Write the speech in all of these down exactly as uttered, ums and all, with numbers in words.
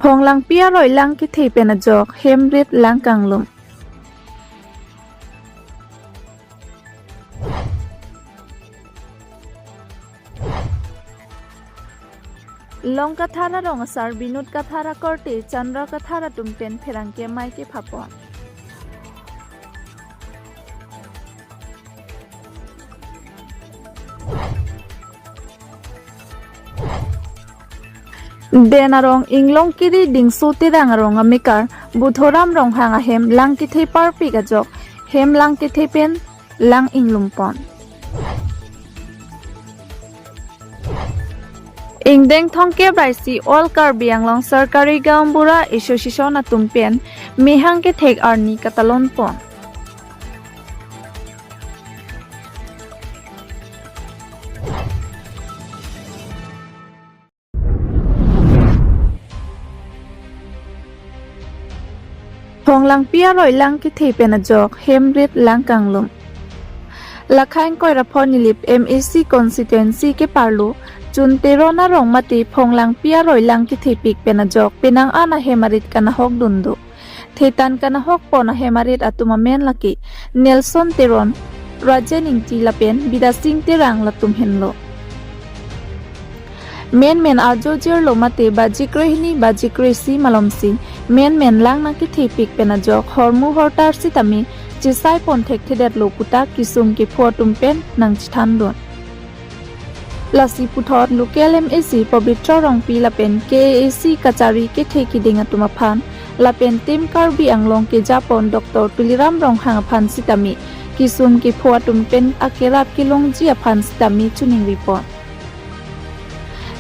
Phonglangpi aroi lang kethe pen ajok, hem rit lang kanglum. Long Kathar arong asar Binod Kathar akorte Chandra Kathar atum pen pherangke amei kepha pon. Den arong Inglongkiri Dingso Terang arong amekar Budhoram Ronghang ahem lang kethe parpik ajok, hem lang kethe pen lang inglum pon. Ingdeng thomkep ra isi All Karbi Anglong Sarkari Gaonbura Association atum pen mehang kethek arni katalon pon. Phonglangpi aroi lang kethe pen ajok, hem rit lang kanglum. Lakha ingkoi ra pho Nilip M A C constituency keparlo Chun Teron arong mate Phonglangpi aroi lang kethepik pen ajok penang an ahem arit kanahok dun do. Thetan kanahok pon ahem arit atum amen lake Nelson Teron, Rajen Ingti lapen Bidasing Terang latum henlo. Menmen ajo jirlo mate baji krehini baji kresi malomsi menmen lang nangkethepik pen ajok hormu hortar sitame chesai pon thekthedetlo puta kesung kepho atum pen nangchethan dun. Lasi puthot local M A C Pobitro Rongpi lapen K A A C kachari kethe kiding atum aphan lapen Team Karbi Anglong kejapon Doctor Tuliram Ronghang aphan sitame kesung kepho atum pen akerap kelongji aphan sitame choningri pon.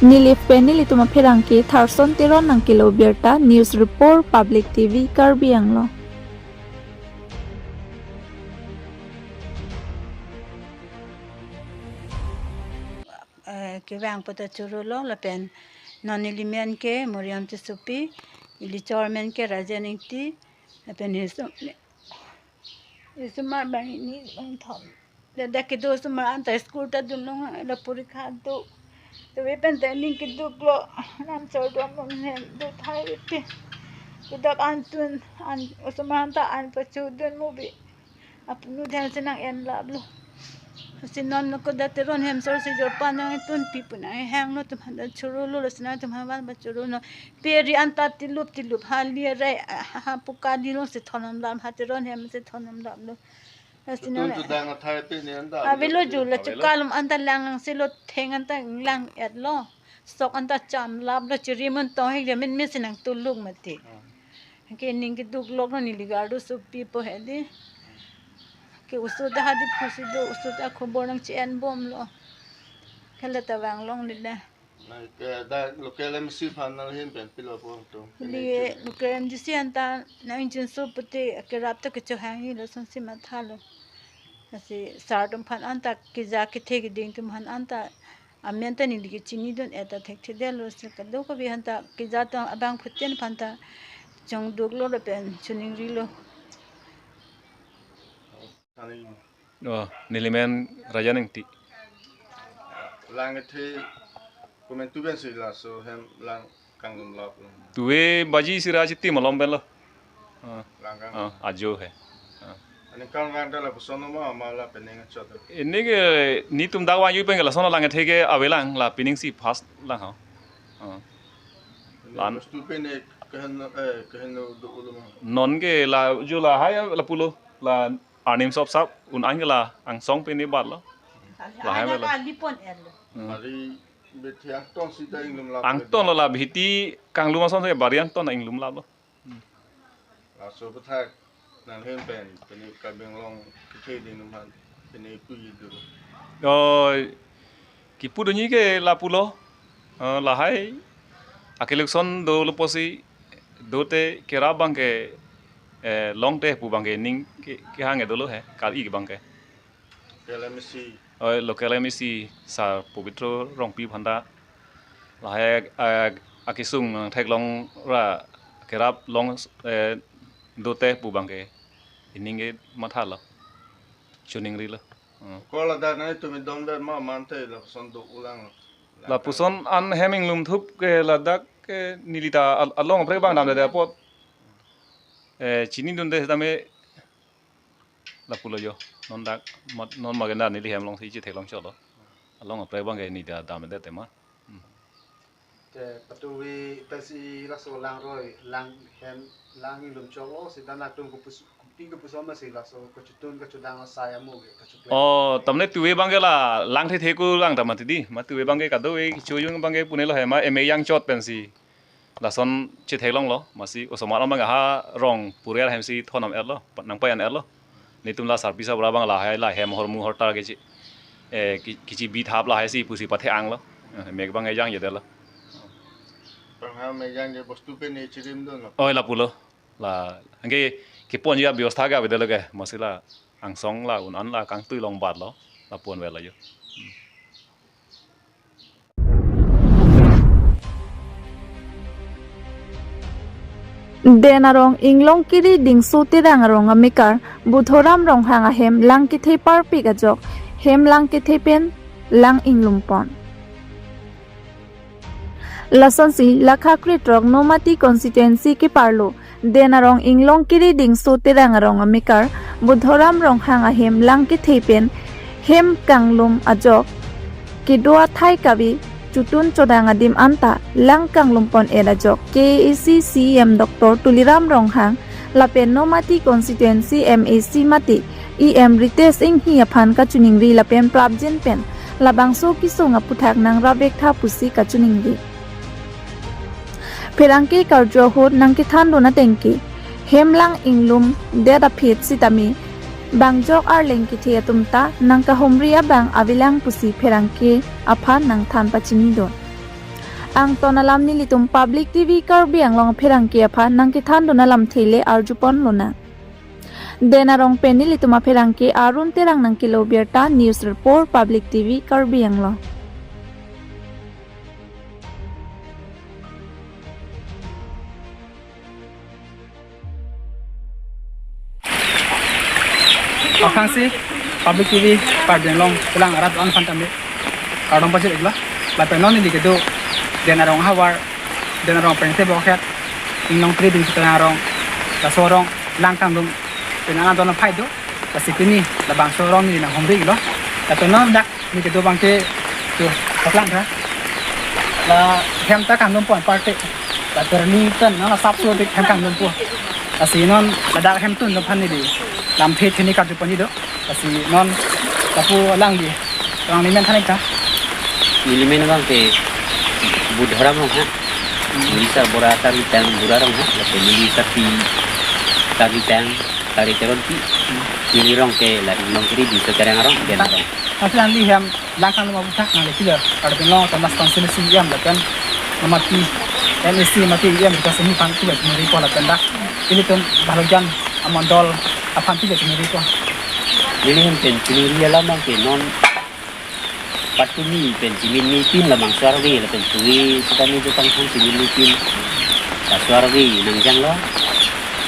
Nilip pen nelitum apherangke Tharson Teron nangkelo birta, News Report, Public T V, Karbi Anglong. Eh, kevang pu ta chorolo lapen non neli men ke Moriam Tissopi, ili chor men ke Rajen Ingti, lapen isu-, isomar banghini bangthom. Ladak kedo osomar anta school ta dunlong, la porikha do. Tave pen ta ning keduk lo, lam chor do mon he do thai pe. Kedak an tun, an osomar anta an pachu dun mo bi. Apunu dhen si nang-en laplo. Si non no koda Teron hem sor si jorpa nangtunpi pu nang-ehang lo, atum aphan ta chorolo, lasi nangtum aphan ta chorolo. Pe ri anta tilup tilup ha li rai, ha, ha, puka li lo si thonam lam, ha Teron hem si thonam laplo. Lasi nang Tun tu dang athai pe ni anta avelo avelo ju la pe. Chukalum anta lang si lo, theng anta lang-etlo. Sok anta cham laplo, chiri mun tong hek dia min min si nangtuluk mati. Hmm. Ke ning keduk lok lo, neli gardu sopi po he di. Ke usut ta hadi phusi do, usut ta khobor nangche-en bomlo. Kala ta vang longle da. Na ke da local M C aphan nanghin pen pilo po to. Li local M C anta nang chinso pute kerap ta kechohangji lasonsi mathalo. Lasi sar atum aphan anta keja kethe kiding atum aphan anta amen ta neli kechini dun-et ta thekthedetlo, si kadokave aphan ta keja atum abangphutin aphan ta chongduklo lapen choningrilo. Ani. Oh, neli men Rajen Ingti. Lang kethe komantu pen si laso hem lang kanglum laplo. Tuve baji isi ra chiti malom pen lo. Ah. Lang kang. Ah, ajo he. Ah. Ani kang lang ta lapuson ma ma la pening chot. Ini ke netum dak vangji pen ke lason lang kethe ke avelang, la pining si first lang ho. Ah. Lan. Bostu pen ke kehen, eh, kehen do ulo ma. Non ke la jo lahai lapulo, la arnam sop sap un-an ke la angsong pen ni bat lo. Lahai me lo. Kali pon-et lo. Hmm. Bari bete angton si ta inglum lap. Angton lo, la Bhiti kanglum ason si bari angton inglum laplo. Hmm. Laso aputhak nanghin pen, pini Karbi Anglong kethe kiding atum aphan, pini pu-i do. Oh, kipu dunji ke lapulo. Eh, lahai akelekson dolo pusi dote kerap abang ke, eh, longte pu abang ke ning ke, kehang dolo he, kali abang ke. Local M A C. Oh, local M A C Sar Pobitro Rongpi aphan ta lahai, eh, akesung nangtheklong ra kerap long, eh, dote pu abang ke ining ke mathalo. Choningrilo. Hmm. Ko ladak nangtum idon ber ma manthe lason do-ulang lo. Lapuson an hem inglum thup ke ladak ke nelita al-, along aprek abang damde apot. Eh, chinidunde tame lapulo jo. Non dak mat-, non magenda neli hem alongsi chetheklong cholo. Along aprek abang ke nelita damde tema. Hmm. Te patuve pensi laso langroi, lang hem, lang inglum chok-o, seta nangtum kopus-, kopi kopuson masi laso kachotun kachedang asai amo ke kachoklem. Oh, tamne tuve abang ke la lang thethe ko lang ta mati di. Ma tuve abang ke kadokave kecho jung abang ke pune lo he ma eme jangchot pensi. Lason chetheklonglo, masi osomar abang ha rong purer hemsi thonam etlo, nangpayan etlo. Netum la sarpi sabra abang lahai la hem hormu hortar kechi, eh, ki-, kichi bithap lahai si pusi pathe-anglo. Eh, mek abang ejang jedetlo. Bang ha mejang je bostu pen ne chirim dunlo. Oi, lapulo. La, anke kepon ya bios thaga bedelo ke, masi la angsong la un-an la kangtui long batlo, lapuan vela jo. Den arong Inglongkiri Dingso Terang arong amekar Budhoram Ronghang ahem lang kethe parpik ajok, hem lang kethe pen lang inglumpon. Lasonsi lakha krethrok Nomati constituency keparlo Den arong Inglongkiri Dingso Terang arong amekar Budhoram Ronghang ahem lang kethe pen hem kanglum ajok kedo athai kave chotun chodang adim anta lang kanglumpon et ajok K A A C C E M Doctor Tuliram Ronghang lapen Nomati constituency M A C mate E M Ritesh Enghi aphan kachiningri lapen prapjin pen labangso kesung aputhak nang ravek tha pusi kachiningri. Pherangke karju ahut nangkethandun ateng ke hem lang inglum det aphi sitame bangjok arleng kethe atum ta nangkahumri abang avelang pusi pherangke aphan nangthan pachinidun. Angton alam nelitum Public T V Karbi Anglong pherangke aphan nangkethandun alamthe le arjupon lonang. Den arong pen nelitum apherangke Arun Terang nangkelo birta, News Report, Public T V Karbi Anglong. Pakhangsi Public T V Karbi Anglong kelang arat an phan tame kardom pajir iklo. Lapen non neli kedo Den arong havar, Den arong pengte bokhet, Inglongkiri Dingso Terang arong, laso arong lang kanglum pen ana don phai do. Lasi pini labangso arong neli nanghumri iklo. Lapen non dak neli kedo abang ke tu paklang tha. La hem ta kanglumpon parte. La terni pen non la sapso dik hem kanglumpo. Lasi non ladak hem tun do aphan neli lamthe theni karjupon iklo. Lasi non lapu alangli, alangli men than ik tha. Neli men abang ke Budhoram Ronghang. Neli sarbura Karbi Tang Bura Ronghang. Lapen neli sarpi Karbi Tang Kari Teronpi. Neli arong ke la Inglongkiri Dingso Terang arong, Den arong. Lasi alangli hem lang kanglum aputhak nangli pilo, Karbi Anglong Autonomous Council C E M lapen Nomati M A C mate E M Ritesh Enghi aphan pilo chiningri po lapen dak ilitum Bhalojan amondol aphan pilo chiningri po. Neli hem pen chiningri alam abang ke non patumi pen chimini pin labangso arve lapen tuve sitame jutang thang chimini pin. Laso arve nangjanglo.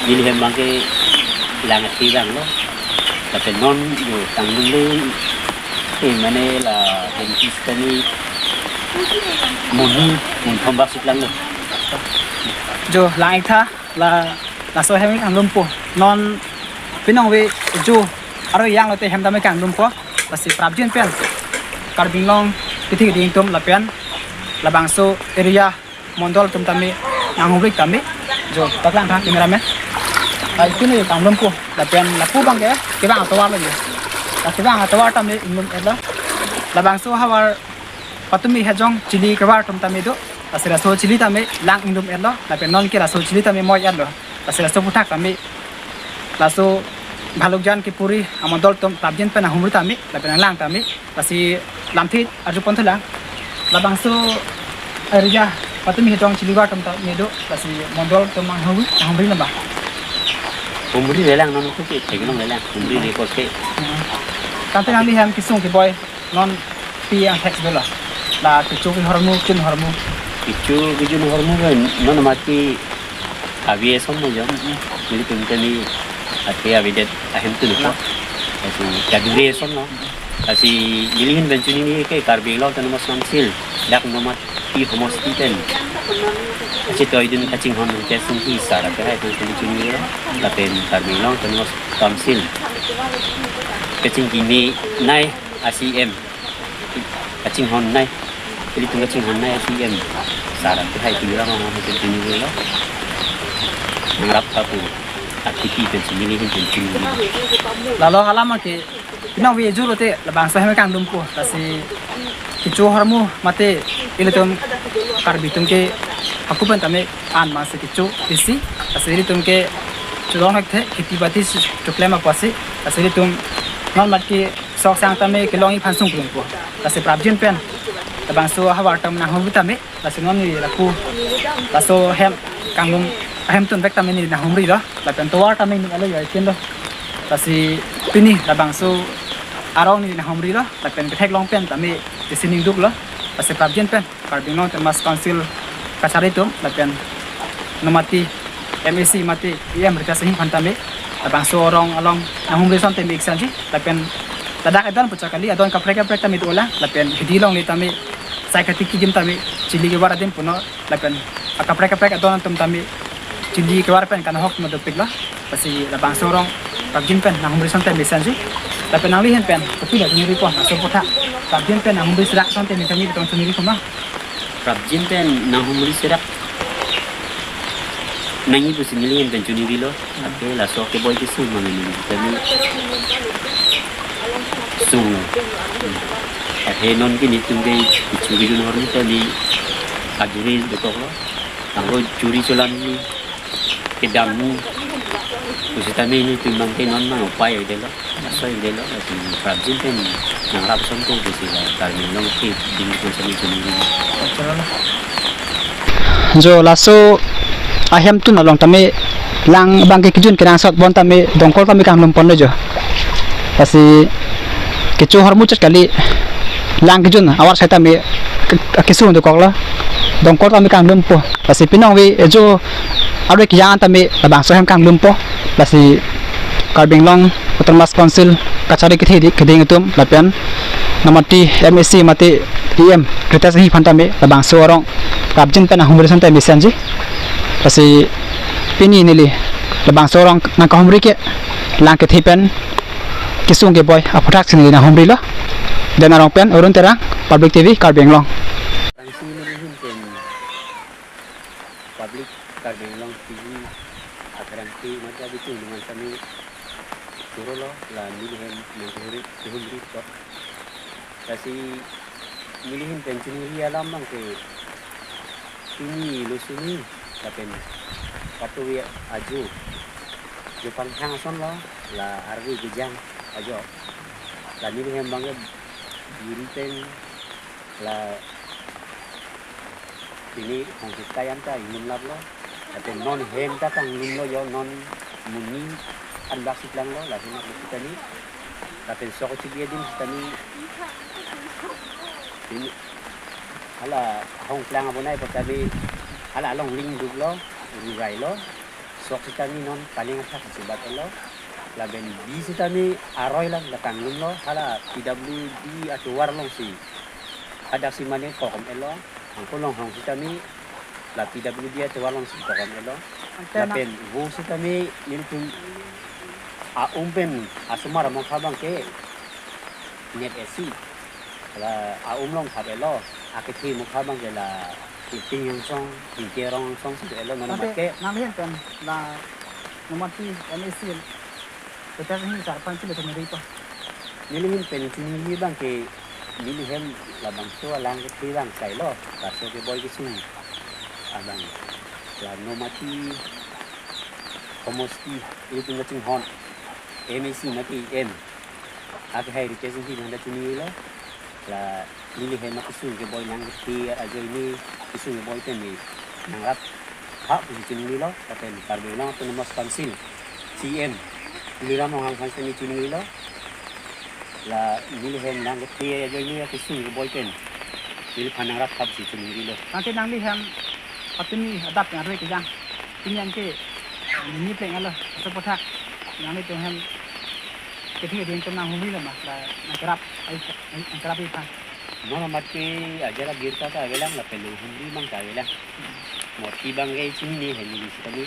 Neli hem abang ke lang athe janglo. Lapen non jo kanglum le, eh, mane la dentist kami monhu, monthom bak sik langlo. Jo lang ik tha la, laso hem kanglumpo. Non pinong ve jo arve janglote hem tame kanglumpo. Lasi prapjin pen Karbi Anglong kithi kithi atum lapen labangso area mondol atum tame nanghumri tame. Jo paklang tha cameraman. Ai pini kanglumpo lapen lapu abang ke kevang atovar lo jo. La kevang atovar tame inglum etlo. Labangso havar patumi hejong chili kevar atum tame do. Lasi laso chili tame lang inglum etlo. Lapen non ke laso chili tame moi etlo. Lasi laso aputhak tame laso Bhalojan kepuri amondol atum prapjin pen nanghumri tame lapen nanglang tame. Lasi lamthe arjupon thulang. Labangso area patumi hejong chili kevar atum tame do. Lasi mondol atum nanghumri, nanghumri lamba. Humri lelang non ko ke theklong lelang. Humri le ko ke. Hmm. Tangte nangli hem kesung keboi non pi angthek dolo. La kecho kehormu, kejun hormu. Kecho kejun hormu ke non mati ave ason lo jo. Nelitum tani athe avedet ahem tun lo. Itu kadure ason lo. Lasi nelihin pen choningri ke Karbi Anglong Autonomous Council, dak Nomati homosti pen kachetoidun kachinghon Ritesh Enghi sir akehai pen choningri, lapen Karbi Anglong Autonomous Council kachingki ni nai a-C E M kachinghon nai, ilitum kachinghon nai a-C E M sir akehai Tuliram Ronghang pen choningri lo. Nangrap kapu atiki pen choningri, pen choningri. Lalo alam ke pinang wi juro te labangso ahem kanglumpo, lasi kecho ahormu mate ilitum Karbi atum ke hako pen tame an masi kecho isi, lasi ilitum ke cholong thekthe, kheti bati si choklem apotsi, lasi ilitum non mat ke sok sang tame kelongji aphan sungklumpo, lasi prapjin pen labangso ahavar atum nanghumri tame, lasi non neli lapu laso ahem kanglum ahem tunvek tame neli nanghumri lo, lapen tovar tame neli alo yaitin lo. Lasi pini labangso arong neli nanghumri lo, lapen ketheklong pen tame isi ningduk lo, lasi prapjin pen Karbi Anglong Autonomous Council kachari atum, lapen Nomati M A C mate E M Ritesh Enghi aphan tame labangso arong along nanghumri ason tame iksanji, lapen ladak adon puchak kali, adon kaprek kaprek tame dolang, lapen hidi longle tame sai katiki adim tame chili kevar adim punon, lapen akaprek kaprek adon atum tame chili kevar pen kanahok ma dopik lo. Lasi labangso arong prapjin pen nanghumri ason tame iksanji, lapen nanglihin pen kopi la choningripo, laso aputhak prapjin pen nanghumri serak ason tame tame tong choningri koma. Prapjin pen nanghumri serak nangji pusi nelihin pen choningri lo. Ate laso keboi kesung ma neli tame sung. Ate non ke nelitum ke churi dun ahormu tame ajuri dokok lo. Tanglo churi cholamji, kedamji pusitame nelitum abang ke non ma upai avedetlo. Laso avedetlo, lapen prapjin pen nangrap ason tame pusi la Karbi Anglong ke ding ko sami choningri. Jo laso ahemtun along tame lang abang ke kejun kenangsot bon tame dongkol tame kanglumponlo jo. Lasi kecho ahormu chot kali, lang kejun ahavar sai tame ke-, kesung dokok lo, dongkol tame kanglumpo. Lasi pinang wi ejo arve kejang tame labangso ahem kanglumpo. Lasi Karbi Anglong Autonomous Council kachari kethe di keding atum lapen Nomati M A C mate E M Ritesh Enghi aphan tame labangso arong prapjin pen nanghumri ason tame iksanji. Lasi pini neli labangso arong nangkahumri ke lang kethe pen kesung keboi aputhak si neli nanghumri lo. Dena Rong pen Arun Terang, Public T V, Karbi Anglong. Tangsi nelihin pen Public Karbi Anglong T V akrang ti mata bitung dengan kami turun lo, la nelihin nangkahumri, kehumri to. Lasi nelihin pen choningri alam abang ke pini lo suni lapen patuwi ajo jo panghang ason lo, la arve kejang ajo. La nelihin abang ke buri pen la pini hong kita yang ta ingun lap lo. Lapen non hem ta kanglum lo jo, non muni an bak sitlang lo, lapen lo sitame. Lapen sok chibi adim sitame. Pini hala hong klang abonai patame hala along ling duk lo, rurai lo. Sok sitame non paling athak chibat lo. Lapen bi sitame aroi lang la kanglum lo, hala P W D atovar alongsi. Hadak si mane kokom elo, angkolong hong sitame, la P W D atovar alongsi kokom elo. Antenna. Lapen vo sitame nelitum a-um pen asomar amokha abang ke net esi. La a-um along khap elo, akethe mokha abang ke la Iping Angsong, Ingke Rong Angsong si elo non. Ante mat ke. Nanglihin pen la Nomati M A C Ritesh Enghi sar aphan pilo choningri to. Nelihin pen choningri abang ke nelihin labangso alang kethe abang kailo, laso keboi kesung abang. La Nomati homosti ilitum kachinghon M A C mate E M akehai Ritesh Enghi aphan ta choningri lo. La nelihin akesung keboi nangkethe ajoine kesung keboi pen ne nangrap ha pusi choningri lo, lapen Karbi Anglong Autonomous Council C E M Tuliram Ronghang aphan si ne choningri lo. La nelihin nangkethe ajoine kesung keboi pen neliphan nangrap ha pusi choningri lo. Tangte nanglihin patumi adap yang rui kejang. Pini anke nini pleng alo, laso aputhak nanglitum hem kethe keding atum nanghumri lo ma, la Kerap, ai, ai, kerap iphan. Mama mati ajar abirta ta avelang lapen nang humri mang ta avelang. Moti bang ke chini ni hemi ni sitani.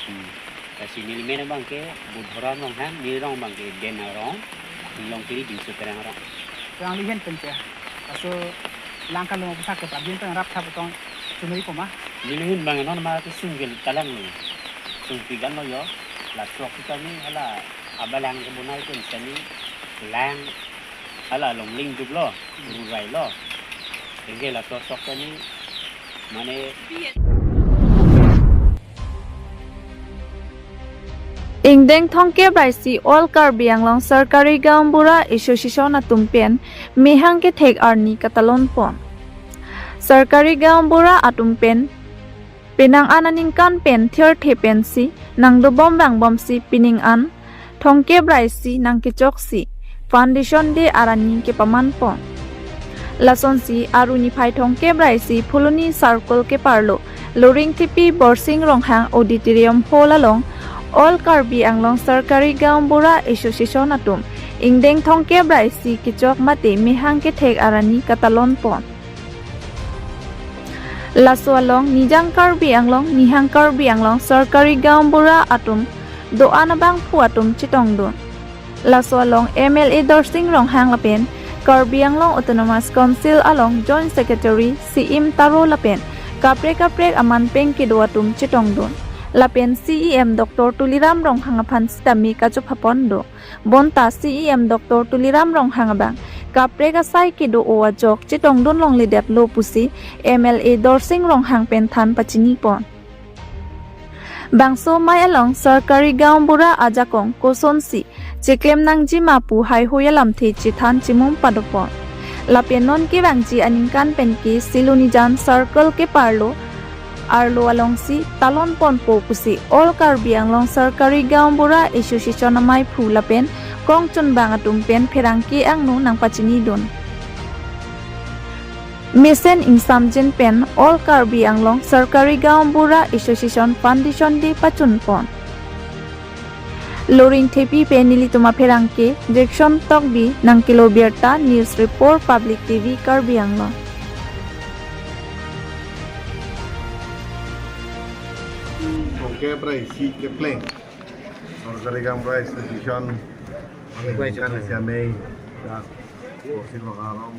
Hmm. Kasi neli men abang ke Budhoram Ronghang, neli rong abang ke Den Arong, neli long kiri Dingsu Terang Arong. Terang lihen pen ke. Kaso langkan lo pusak ke pabin pen rap thap tong chumri koma. Neli hin abang non ma ke sungil talang lo. Sungpi gan lo yo. La sok sitani hala abalang ke bunai pen sitani lang hala longleng duk lo, rurai lo. Engke la sok sok sitani mane Ingdeng thomkep ra isi All Karbi Anglong Sarkari Gaonbura Association atum pen mehang kethek arni katalon pon. Sarkari Gaonbura atum pen penang an aningkan pen thirthe pensi nangdobom vangbomsi pining an thomkep ra isi nangkechoksi Foundation Day arni kepaman pon. Lasonsi arni phai thomkep ra isi Phuloni Circle keparlo Loringthepi Borsing Ronghang Auditorium Hall along All Karbi Anglong Sarkari Gaonbura Association atum ingdeng thomkep ra isi kechok mate mehang kethek arni katalon pon. Laso along Nijang Karbi Anglong, Nihang Karbi Anglong Sarkari Gaonbura atum do-an abangphu atum chetongdun. Laso along M L A Dorsing Ronghang lapen Karbi Anglong Autonomous Council along Joint Secretary Siim Taro lapen kaprek kaprek aman pen kedo atum chetongdun. Lapen C E M Doctor Tuliram Ronghang aphan sitame kachophapon do. Bonta C E M Doctor Tuliram Ronghang abang kaprek asai kedo-o ajok chetongdun longledetlo pusi M L A Dorsing Ronghang pen than pachini pon. Bangso amei along Sarkari Gaonbura ajakong kosonsi cheklem nangjima pu haihui alamthe chethan chimum padopon. Lapen non kevangji aningkan pen ke Silonijan Circle keparlo arlo alongsi talon ponpo pusi All Karbi Anglong Sarkari Gaonbura Association amaiphu lapen kongchunbang atum pen pherangke angno nangpachinidun. Mesen ingsamjin pen All Karbi Anglong Sarkari Gaonbura Association Foundation Day pachunpon. Loringthepi pen nelitum apherangke Jackson Tokbi nangkelo birta, News Report, Public T V Karbi Anglong. Thomkep ra isi kepleng Sarkari Gaonbura Association, kan siamei, ya, Borsing Ronghang along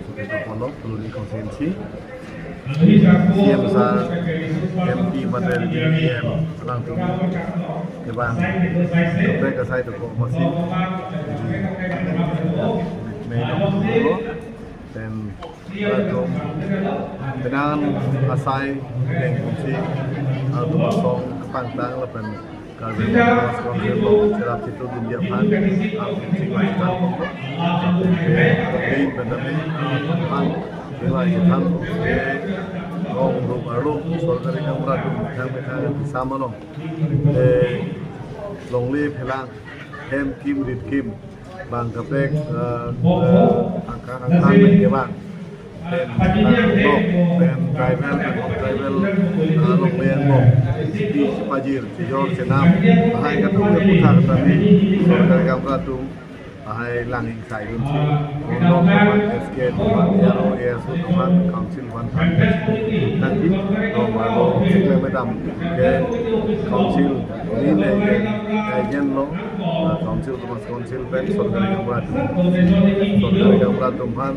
sudah polo, Phuloni constituency. C E M sir, M P, Madam D E M, alangtum kevang kaprek asai dokok masi mei dong polo. Then alangtum penang asai deng kunsi alangtum asong kepangtang lapen Karbi Anglong Autonomous Council along cherap chetudunji aphan, alangtum chingvai chethan ponpo. Lapen ke, ke, pen dame, aphan, chingvai chethan, ke, rong rup arlo, Sarkari Gaonbura atum, methang methang, kisam along, eh, longle phelang, hem kim rit kim, bang kaprek, eh, eh, angka angka pen kevang. Pen, eh, lok, pen tribal, pen tribal, eh, lok leng lok. Di chepajir, chejor, chenam. Lahai katu ke puthak tame, Sarkari Gaonbura atum, lahai lang ingsai dunsi. Kondom teman, S K teman, A R O, A S O teman, council teman, tangki, teman, lo, chikle medam, ke council, ni ne, ke, ke, lo, eh, council teman, Council pen Sarkari Gaonbura atum. Sarkari Gaonbura atum aphan,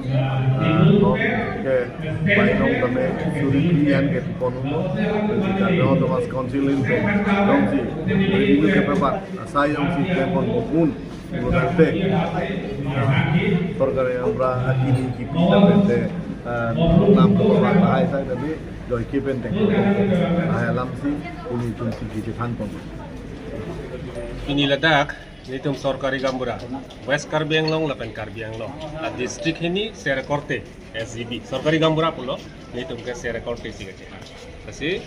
ah, non ke bainong tame suri pilihan ke pon uno. Karbi Anglong Autonomous Council in pen jongsi revenue kepabat asai jongsi klem pon bokun. Ulo tangte, ah, Sarkari Gaonbura akini kipi tame te, ah, nam kepabat lahai asai tame joike pen teng. Lahai alamsi pini atum si kiti than pon. Pini ladak nelitum Sarkari Gaonbura, West Karbi Anglong lapen Karbi Anglong, la district hini sere korte, S G B, Sarkari Gaonbura pulo, nelitum ke sere korte si kacheha. Lasi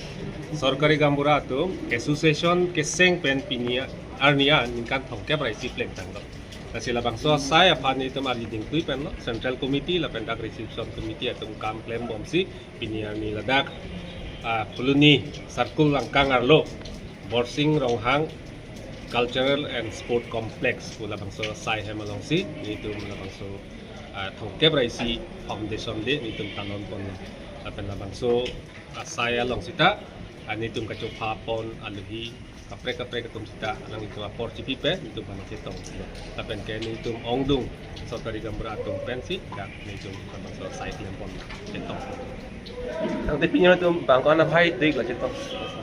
Sarkari Gaonbura atum association keseng pen pini arni aningkan thomkep ra isi plengtanglo. Lasi labangso asai aphan nelitum arni dingtui penlo, Central Committee lapen dak Reception Committee atum kam klembomsi pini arni ladak, ah, Phuloni Circle langkang arlo, Borsing Ronghang Cultural and Sport Complex pu labangso asai hem alongsi nelitum labangso, ah, thomkep ra isi foundation day nelitum talon pon lapen labangso asai along sita, ah, nelitum kachopha pon alohi kaprek kaprek atum sita alanglitum apor chipi pen nelitum aphan chetong. Lapen ke nelitum ongdung sorkari gaonbura atum pensi dak nelitum labangso asai klem pon chetong. Tangte pini nelitum bang ko-an aphai dik la chetong.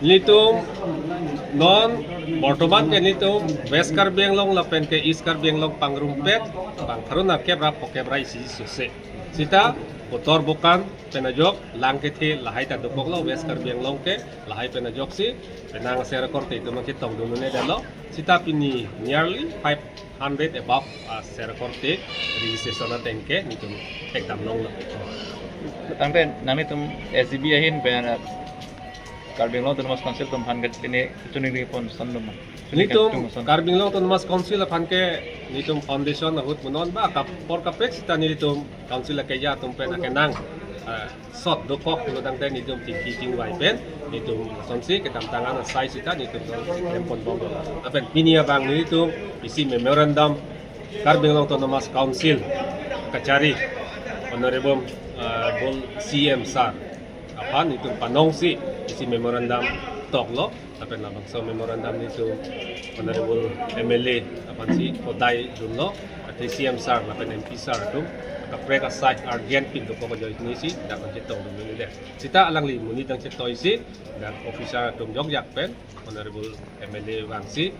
Nelitum non bortoman ke nelitum West Karbi Anglong lapen ke East Karbi Anglong pangrumpet bang pharo nerkep ra phokep ra isi sose. Sita botor bokan pen ajok lang kethe lahai ta dokoklo West Karbi Anglong ke, lahai pen ajoksi penang aser akorte itum chetongdun un-edetlo. Sita pini nearly five hundred above, ah, aser akorte registration ateng ke nelitum ekdam longlo. Tangte nanglitum S G B ahin pen, ah, Karbi Anglong Autonomous Council atum aphan ke pini chuning pon son dum ma? Nelitum chuning tum son. Karbi Anglong Autonomous Council aphan ke nelitum foundation ahut punon ba kapor kaprek sita nelitum council akeja atum pen akenang, ah, sot dokok pulo tangte nelitum tingki tingvai pen nelitum sonsi kedamtang an asai sita nelitum son klem pon bom. Lapen pini abang nelitum isi memorandum Karbi Anglong Autonomous Council kachari Honorable, ah, Honorable C M sir aphan nelitum panongsi isi memorandum toklo. Lapen labangso memorandum nelitum Honorable M L A aphansi podai dunlo, athe C M sir lapen M P sir atum kaprek asai urgent pindokok ajoine si dak chetongdun un-edet. Sita alangli monit nangchetoisi dak officer atum jokjak pen Honorable M L A vangsi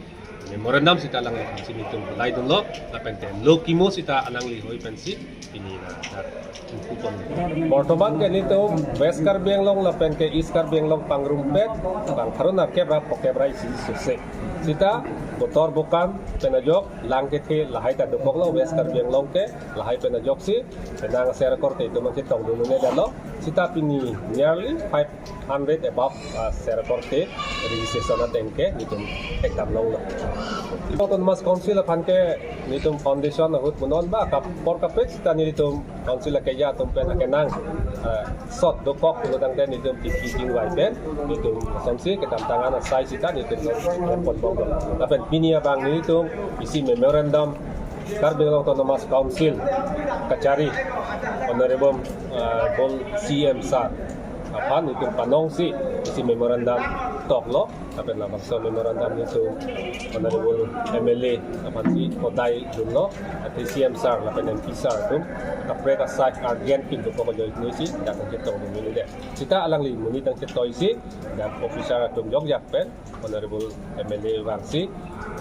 memorandum sita alangli aphansi nelitum podai dunlo, lapen te lo kimo sita alangli hoi pensi pini la dak ingku pon. Bortoman ke nelitum West Karbi Anglong lapen ke East Karbi Anglong pangrumpet bang pharo nerkep ra phokep ra isi sose. Sita botor bokan pen ajok lang kethe lahai ta dokoklo West Karbi Anglong ke, lahai pen ajoksi penang aser akorte itum chetongdun un-edetlo. Sita pini nearly five hundred above, ah, aser akorte registration ateng ke nelitum ekdam longlo. Autonomous Council aphan ke nelitum foundation ahut punon ba kapor kaprek sita nelitum council akeja atum pen akenang, ah, sot dokok pulo tangte nelitum tingki tingvai pen nelitum sonsi kedamtang an asai sita nelitum son klem pon bom. Lapen pini abang nelitum isi memorandum Karbi Anglong Autonomous Council kachari Honorable, ah, Honorable C M sir aphan nelitum panongsi isi memorandum toklo. Lapen labangso memorandum nelitum Honorable M L A aphansi podai dunlo, athe C M sir lapen M P sir atum kaprek asai urgent pindokok ajoine si dak chetongdun un-edet. Sita alangli monit nangchetoisi dak officer atum jokjak pen Honorable M L A vangsi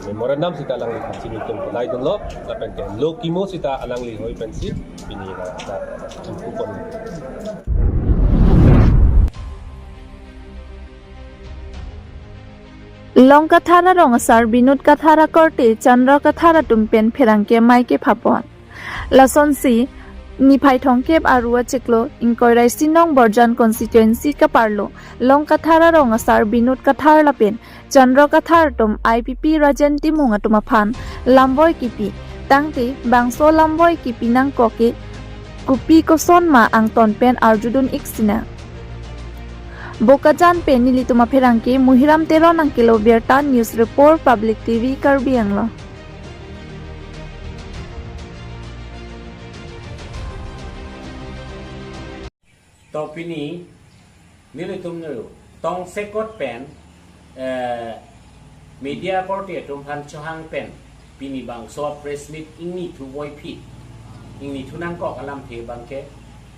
memorandum sita alangli aphansi nelitum podai dunlo, lapen te lo kimo sita alangli hoi pensi pini la dak ingku pon. Long Kathar arong asar Binod Kathar akorte Chandra Kathar atum pen pherangke amei kepha pon. Lasonsi, niphai thomkep Aru achiklo, ingkoi ra isi nong Borjan constituency kaparlo Long Kathar arong asar Binod Kathar lapen Chandra Kathar atum I P P Rajen Timung atum aphan lamboi kipi. Tangte bangso lamboi kipi nangkok ke kopi koson ma angton pen arjudun-ik sinang. Bokajan pen nelitum apherangke Muhiram Teron nangkelo birta, News Report, Public T V Karbi Anglong. To pini nelitum nelitum tongsekot pen, eh, media korte atum aphan chohang pen pini bangso press meet ingnithu voiphit, ingnithu nangkok alamthe abangke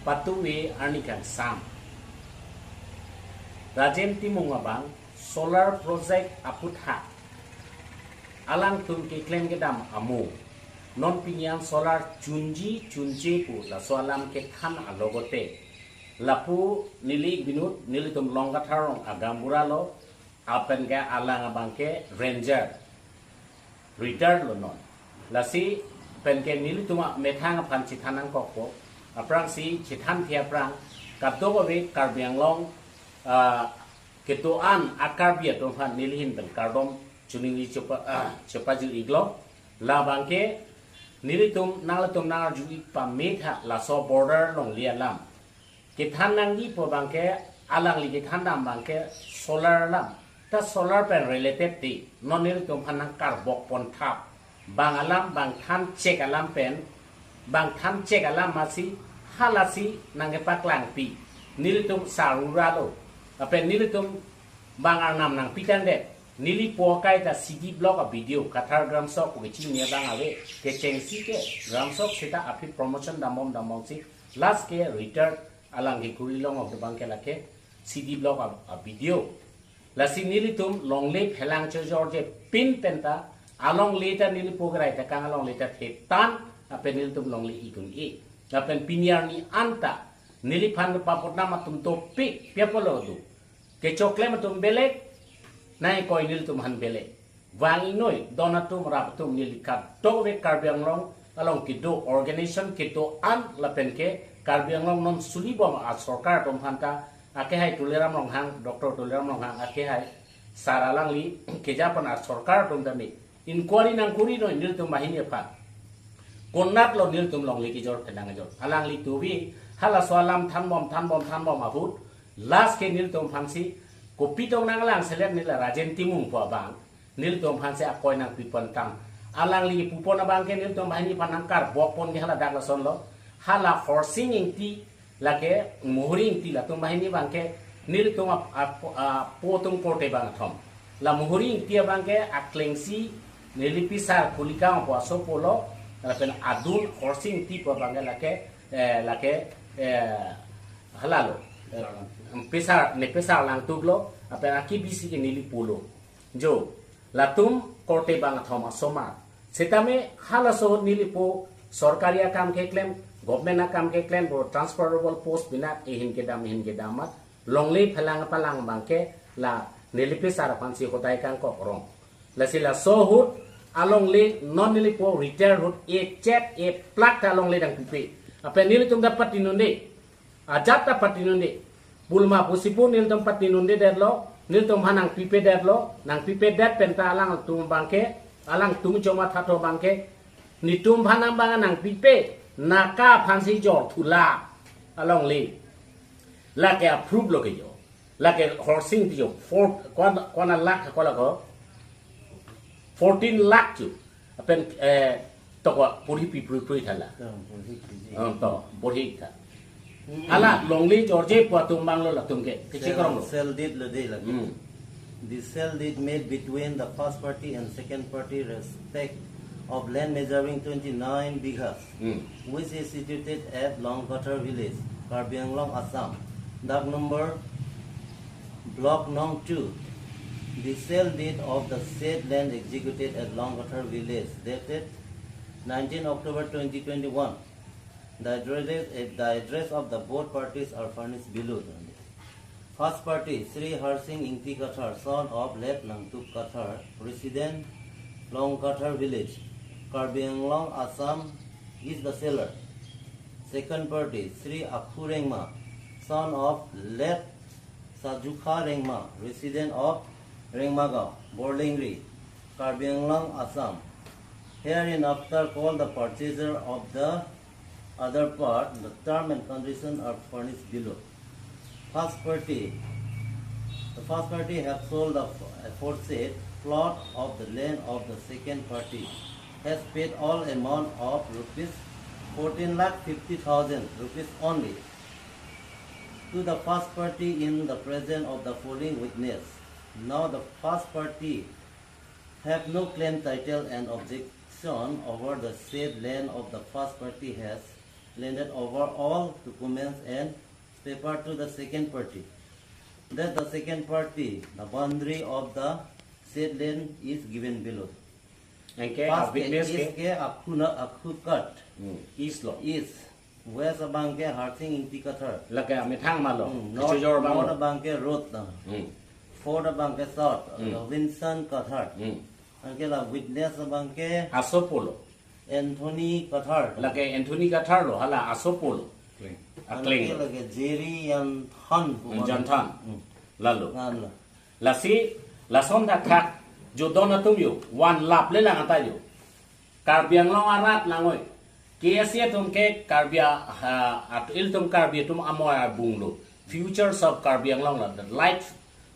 patuve arni kangsam. Rajen Timung abang solar project aputhak alangtum keklem kedam amo. Non pini an solar chunji chunje pu laso alam kethan alogote, lapu neli Binod, nelitum Long Kathar arong agaonbura lo, lapen ke alang abangke ranger, retired lo non. Lasi penke nelitum amethang aphan chethan nangkokpo, aphrangsi chethanthe aphrang kadokave Karbi Anglong, ah, kedo-an a-Karbi atum aphan neli ahin pen kardom chuningri chepa, ah, chepajir-iklo. Labangke nelitum nanglitum nangarju-ik pametha laso border longle alam kethan nangjipo abangke, alangli kethan dam abangke solar alam, ta solar pen related ti non nelitum aphan nangkarbok pon thap. Bang alam, bang than chek alam pen, bang than chek alam masi halasi nangkepaklangpi. Nelitum sarura lo. Lapen nelitum bang arnam nangpitangdet. Neli po kaita C D block a B D O, Kathar Gramsok pu kechini abang ave, kechengsi ke Gramsok seta aphi promotion dambom dambomsi last ke retired alang ke kuri long of the bank ke lake C D block a, a B D O. Lasi nelitum longle phelang chojorje pin penta alongle ta neli po kerai ta kang alongle ta thetan, lapen nelitum longle ikun e. Lapen pini arni anta neliphan papotnam atum topi piapolo do. Kechoklem atum belek, nai koi nelitum aphan belek. Vang inoi, don atum rap atum neli kadokave Karbi Anglong along kedo organization kedo-an lapen ke Karbi Anglong non sulibom a sorkar atum aphanta akehai Tuliram Ronghang, Doctor Tuliram Ronghang akehai sar alangli kejapan a sorkar atum tame inquiry nangkuri noi nelitum banghini aphan. Konatlo nelitum longle kejor phelang kejor. Alangli tuvi halaso alam thanbom thanbom thanbom ahut last ke nelitum aphansi kopi tong nanglang selet nila Rajen Timung pu abang. Nelitum aphansi akoi nangpipon tang. Alangli pupon abang ke nelitum banghini aphan nangkarbok pon ke hala dak lasonlo. Hala Horsing Ingti lake Muhuri Ingti latum banghini abang ke nelitum ap, ap, apo atum korte bang athom. La Muhuri Ingti abang ke aklengsi neli pisar kulikang pu asopo lo, lapen adun Horsing Ingti pu abang ke lake, eh, lake, eh, halalo. Eh, pisar, ne pisar langtuk lo, lapen aki bisi ke neli pulo. Jo, latum korte bang athom asomar. Setame halaso ahut neli po sorkari akam keklem, government akam keklem, bo transferable post binak ehin kedam, ehin kedam mat, longle phelang palang abang ke la neli pisar aphansi hodai kangkok rong. Lasi laso ahut alongle non neli po retire ahut echet eplak ta alongle dang pipe. Lapen nelitum ta patinunde. Ajat ta patinunde. Pulma pusi pu nelitum patinundedetlo, nelitum aphan nangpipedetlo, nangpipedet penta alangtum abang ke, alangtum choma thato abang ke, netum aphan nang abang nangpipe, naka aphansi jor thula alongle. Lake approve lo ke jo. Lake Horsing Ingti jo, four, kwan, kwan lakh ko lako. Fourteen lakh jo. Lapen, eh, toko porhi pi prui prui thala. Hmm, porhi pi ji. Hmm, to, porhi tha. Hmm. Hala longle jorje pu atum abang lo latum ke. Kechek rong lo. Sale, sale deed lo de lake. Hmm. The sale deed made between the first party and second party respect of land measuring twenty-nine bighas, Hmm. which is situated at Longkathar village, Karbi Anglong, Assam. Dag number, Block Nong two. The sale deed of the said land executed at Longkathar village, dated nineteen October twenty twenty-one. The address, the address of the both parties are furnished below. First party, Sri Harsing Ingti Kathar, son of late Langtuk Kathar, resident Longkathar village, Karbi Anglong, Assam, is the seller. Second party, Sri Akhu Rengma, son of late Sajukha Rengma, resident of Rengmagaon, Borlengri, Karbi Anglong, Assam, hereinafter called the purchaser of the other part. The term and condition are furnished below. First party, the first party have sold the aforesaid plot of the land of the second party, has paid all amount of rupees fourteen lakh fifty thousand rupees only to the first party in the presence of the following witness. Now the first party have no claim, title and objection over the said land of the first party, has landed over all documents and paper to the second party, that the second party, the boundary of the said land is given below. Anke first ke, witness is ke? Ke Akhu na, Akhu Kat. Hmm. East lo. East. West abang ke Harsing Ingti Kathar. Lake amethang malo. Hmm. North, kachojor abang north lo. Abang ke road na. Hmm. Fourth abang ke south. Hmm. Robinson Kathar. Hmm. Anke la witness abang ke asopo lo. Anthony Kathar. Lake Anthony Kathar lo, hala asopo lo. Kleng. Akleng. Anke lake Jerry Yanthan. Yanthan. Hmm. Lalo. Ngan lo. Lasi, lason thakthak, jo don atum jo, van laple lang anta jo. Karbi Anglong arat langoi. K S A atum ke Karbi a, ha, at ilitum Karbi atum amoi abung lo. Futures of Karbi Anglong la, the light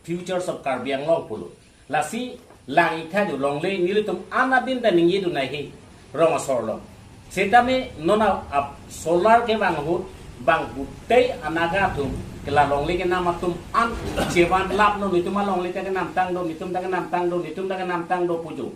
Futures of Karbi Anglong pulo. Lasi lang-iktha ju longle nelitum an adin ta ningjedun ahi rong asor along. Setame non a, a solar kevang ahut bang pute anaga atum ke la longle kenam atum an chevan lap non, netum alongle ta kenamtang do, netum ta kenamtang do, netum ta kenamtang do pu ju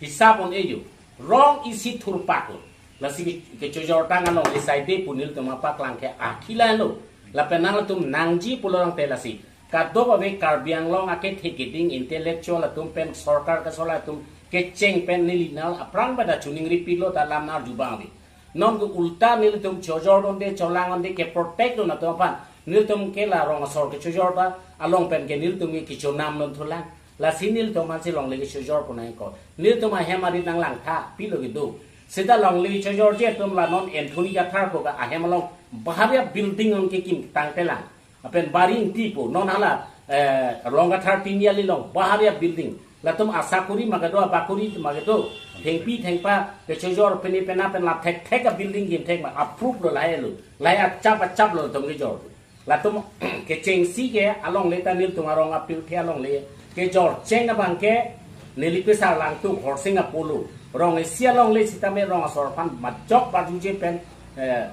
hisap un-e ju. Rong isi thurpak lo. Lasi ke, kechojor tang alongle saide pu nelitum apaklang ke akhila lo. Lapen nangtum nangji pulo tangte lasi kadokave Karbi Anglong akethe keding intellectual atum pen sorkar kesola atum kecheng pen neli nang aphrang pada chuning ripilo ta lam nang arjubang ave. Non ke ulta nelitum chojor dunde, cholang dunde, ke protect dun atum aphan nelitum ke la rong asor kechojor ta along pen ke nelitum ke kechonam non thulang. Lasi nelitum ansi longle kechojor pu nangkok. Nelitum ahem arit nanglangtha pilo kedo. Seta longle chojorji atum la non Anthony Kathar pu ka ahem along baharia building on kekim tangtelang. Lapen Bari Ingti pu non hala, eh, Rongkathar Tiniali along baharia building. Latum asakuri ma kedo, abakuri ma kedo. Thengpi thengpa kechojor pene pena pen la thekthek a building kimthek ma approve lo lahai lo. Lahai achap achap lo latum kejor. Latum kechengsi ke alongle ta nelitum arong apirthe alongle kejor cheng abang ke neli pesar langtuk Horsing Apollo. Rong isi alongle sitame rong asor aphan majok barjuje pen, eh,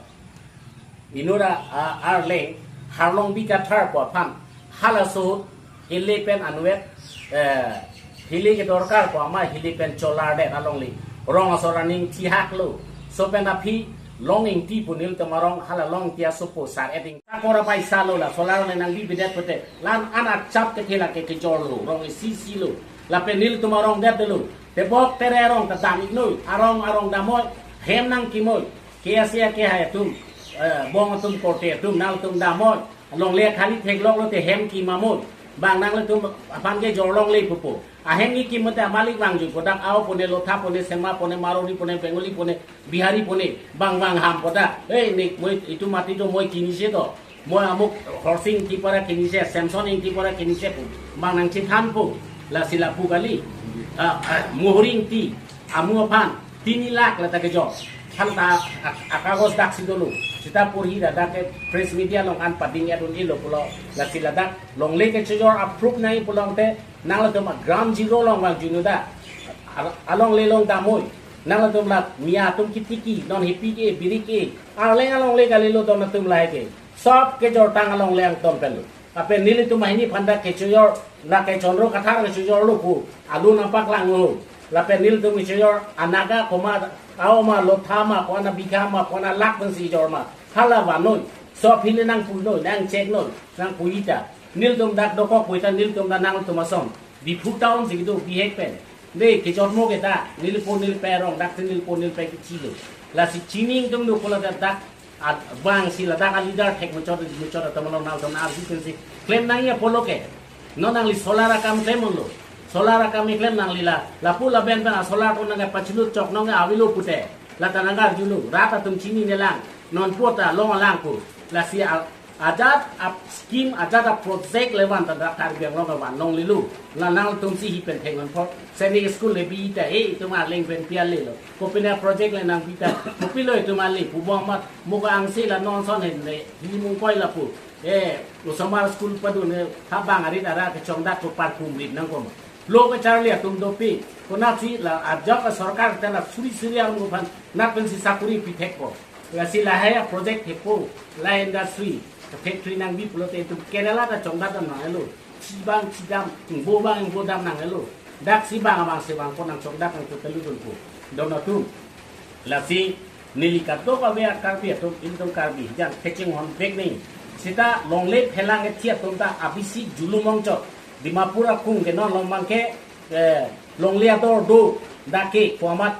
inut a, a, arleng Harlongbi Kathar pu aphan halaso ahut hile pen anvet, eh, hile kedorkar pu ama hile pen cholardet alongle rong asor aning thihak lo. So pen aphi Long Ingti pu nelitum arong hala Long Ingti asopo sar eting takora paisa lo, la solar le nangbibedet pute lan an achap kethe lake kejor lo, rong isi isi lo. Lapen nelitum arong det lo. Tebok tere arong ta dam-ik noi, arong arong damnoi, hem nangkimnoi. Ke asia ke hai atum, eh, bong atum korte atum nangtum damnoi. Longle khali theklok lote hem kim amoi. Bang nanglitum aphan kejor longle pupo. Ahem kekim mate amalik vangjuipo, dak Ao pone, Lotha pone, Sema pone, Marwari pone, Bengali pone, Bihari pone, bang bang ham pu dak. Eh, nik moi itum mati do, moi kinise do. Moi amuk Horsing Ingti pora kinise, Samson Ingti pora kinise pu. Bang nangchethanpo. Lasi lapu kali. Ah, ah, Mohori Ingti. Amu aphan tini lakh lata kejor. Than ta ak-, akagos daksi dolo. Seta porhi ladak ke press media along an pading adun-elo pulo. Lasi ladak longle kechojor approve nangji pulo tangte nanglitum a ground zero along vangjui non dak. Al-, alongle along damnoi. Nanglitum la mia atum kitiki, non hepi ke, biri ke. Arleng alongle kalilo don atum lahai ke. Sob kejor tang alongle angton pen lo. Lapen nelitum ahini aphan dak kechojor, la ke Chandra Kathar kechojor lo pu alun nangpaklang lo. Lapen nelitum kechojor anaga komat, Ao ma, Lotha ma, kona bikha ma, kona lak pensi jor ma, hala vannoi. Sob hile nangpuinoi, nangcheknoi, nangpui ta. Nelitum dak dokok puita nelitum dak nangtum ason Diphu town si kedo bihek pen. De kejotmo ke ta, nelipo nelipe arong, dak si nelipo nelipe kechilo. Lasi chini ingtung do pulo dak, dak, at, bang si ladak a leader thek muchot, muchot atum along nangtum arju pensi klem nangji apotlo ke. Non nangli solar akam klemlo. Solar akam keklem nangli la, lapu lapen pen a solar ko nangke pachilut chok nangke avelo pute. Lata nangkarjulo, rat atum chininelang, non puta longlangpo. Lasi a, ajat a scheme, ajat a project le van ta dak Karbi Anglong van longlelo. La nangtum si hi pen thek non pho. Seni school le bi ta, eh, itum arleng pen pi ale lo. Kopine project le nangbi ta, kopilo itum ale, pu bom amat, mo ka angse la non ason henle, hi mungkoi lapu. Eh, osomar school padun ne, ha bang arit ara kechongdak ko parkum rit nangkoma. Lo kacharli atum dopik, konatsi la ajok a sorkar ta la suri suri arong aphan, nat pensi sakuri pithekpo. Lasi lahai a project thepo, la industry, factory nangbi pulote itum Kerala ta chongdak dam nanglo. Chibang chidam, ingbo bang ingbo dam nanglo. Dak si bang abang si bang ko nangchongdak nang tutelu dunpo. Don atum. Lasi neli kadokave a Karbi atum, ilitum Karbi jang kachinghon bek ni. Seta longle phelang ethi atum ta abisi julum ongchot. Dimapur akung ke non long bang ke, eh, longle ador do, dak ke komat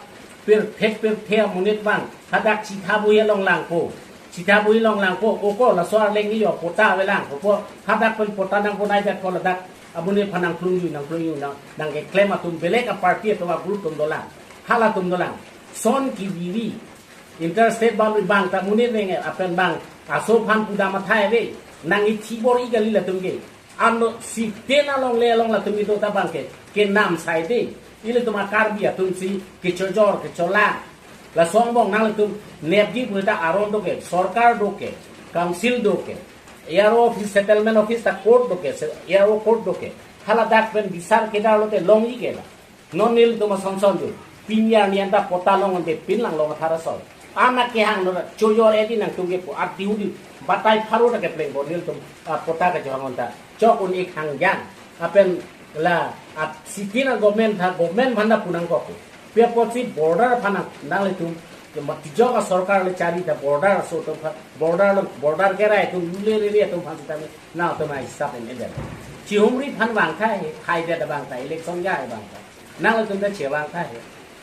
pirthek pirthe amonit bang hadak chitha bui longlangpo. Chitha bui longlangpo, oko laso arleng iyo pota avelangpo. Hadak pen pota nangponai dak ko ladak amonit aphan nangklungjui, nangklungjui nang, nangkeklem atum belek a party atum a group atum dolang. Halatum dolang. Son kiviri. Interstate boundary bang ta monit renge apen bang aso aphan pudam athai ave. Nang ithi bor-i kali latum ke. Ano si tena longle along latum kedo ta bang ke, kenam saide. Ilitum a Karbi atum si kechojor, kecholang. Laso angbong nanglitum nepji puta aron do ke, sorkar do ke, council do ke. A R O office, settlement office ta court do ke, se-, A R O court do ke. Hala dak pen bisar kedar lote longji ke la. Non nelitum asonson do. Pini arni anta patta long ante pin lang long athara sol. Anak kehang no choyor edi nangtum kepu at diu di. Batai pharo ta kepleng bo nelitum, ah, patta kejong anta. Chok un-ik hangjang. Lapen la at city na government tha, government aphan ta pu nangkok. Pi apotsi border aphan nanglitum, ke ma tijok asorkar le chari ta border aso atum aphan, border lo, border kerai atum, lule rere atum aphan sitame nangtum ai sap en eder. Chihumri aphan vangtha he, hai det vangtha, election jai vangtha. Nanglitum ta chevangtha he.